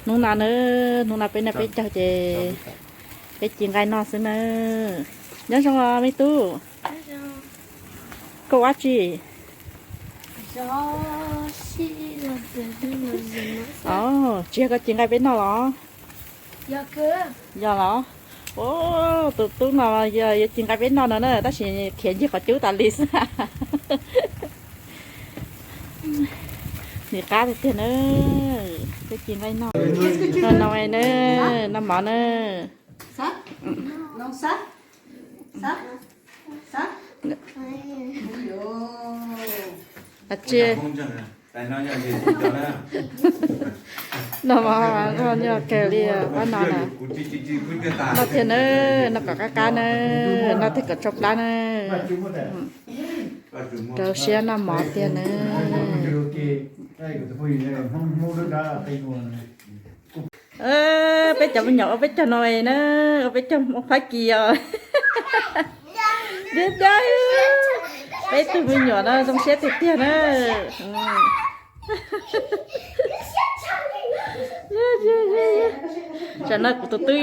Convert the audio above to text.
Hnub no na, hnub no peb noj peb caug ces peb ci nqaij noj xwb na. Nyob zoo os me tub. Koj ua dab tsi? Os, tsis yog koj ci nqaij peb noj los? Yog los? Ua, tus tub no yog yuav ci nqaij peb noj no na, tab sis khiav ncig qhov cub tas li xwb. Nim qab tiag tiag na, peb ci nqaij noj. Noj no na, noj mov na. Tsis, noj mov noj nyuaj kawg li pab no na. Noj thiab na, noj kom qab qab na, noj thiab kom tsau plab na. Rau siab noj mov tiag na. Peb cov me nyuam ua peb caug no na, ua peb caug Fab Kis os. Peb tug me nyuam no zoo siab tiag tiag na. Tam no kuv tus tub